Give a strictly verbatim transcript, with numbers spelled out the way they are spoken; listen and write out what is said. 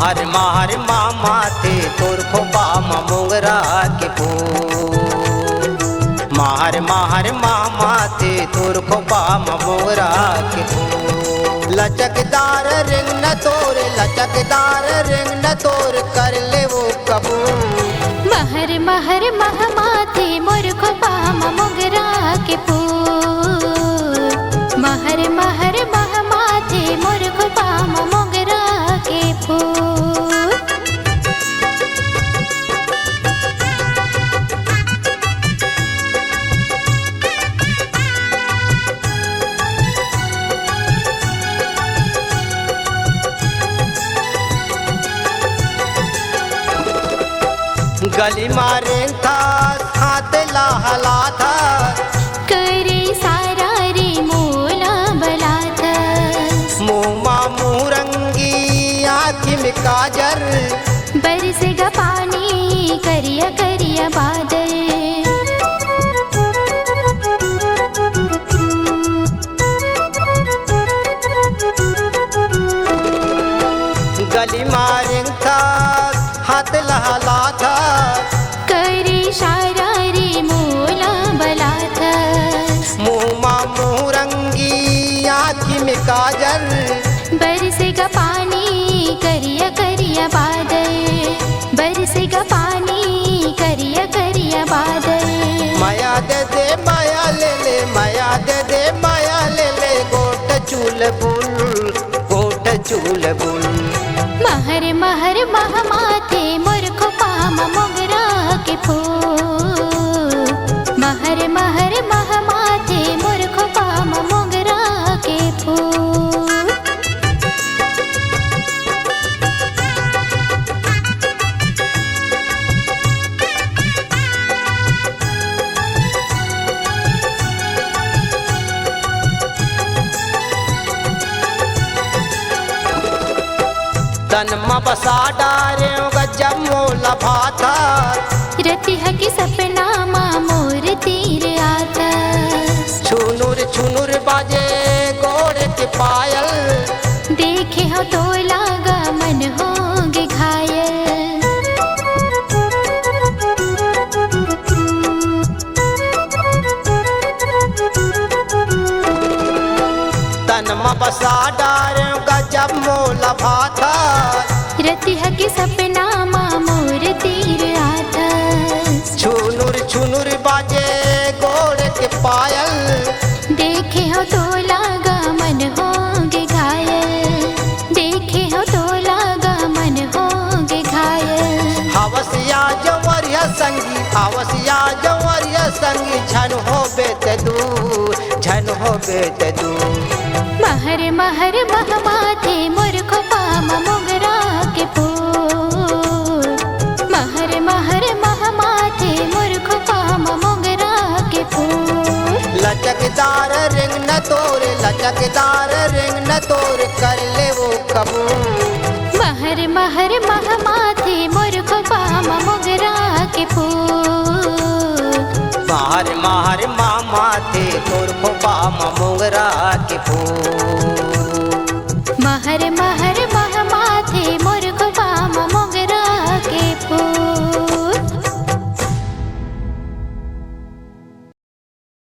हर महर मामा ते तोर खोपा म मोंगरा के फूल, महर महर मामा ते तोर खोपा म मोंगरा के फूल। लचकदार रेंगना तोर, लचकदार रेंगना तोर कर ले वो कबूल। महर महर महमाथे मोर खोपा म मोंगरा के फूल। महर महर महमाथे मोर खोपा म मोंगरा के फूल। गली मा रेंगथस, हाथ ला हलाथस। करे इसारा रे मोला बलाथस। मुँह मा मुरंगी, आँखी में काजर। बरसेगा पानी, करिया करिया बादल। गली मा रेंगथस, हाथ लहलाथस। करे इशारा रे मोला बलाथस। मुँह मा मुरंगी, आँखी में काजल। बरसेगा पानी, करिया करिया बादल। बरसेगा पानी, करिया करिया बादल। मया दे दे, मया ले ले, मया दे दे, मया ले ले, गोठ चुलबुल, गोठ चुलबुल। महर महर महमाथे मोर खोपा म मोंगरा के फूल। महर महर महमाथे मोर खोपा म मोंगरा के फूल। तन म बसा डारेंव गजब मोला भाथस। रतिहा के सपना मा मोर तीर आथस। छुनुर छुनुर बाजे गोड़ के पायल। देखे हँव तोला गा मन होगे घायल। तन म बसा डारेंव गजब मोला भाथस। रतिहा के सपना मा मोर तीर आथस। छुनुर छुनुर बाजे गोड़ के पायल। देखे हँव तोला गा मन होगे घायल। देखे हँव तोला गा मन होगे घायल। हवसिया जवरिया संगी, हवसिया जवरिया संगी, झन होबे ते दूर, झन होबे ते दूर। महर महर महमाथे मोर खोपा म मोंगरा के फूल। महर महर महमाथे मोर खोपा म मोंगरा के फूल। लचकदार रेंगना तोर, लचकदार रेंगना तोर कर ले वो कबूल। महर महर महमाथे मोर खोपा म मोंगरा के फूल। महर महर महमाथे तोर खोपा म मोंगरा के फूल।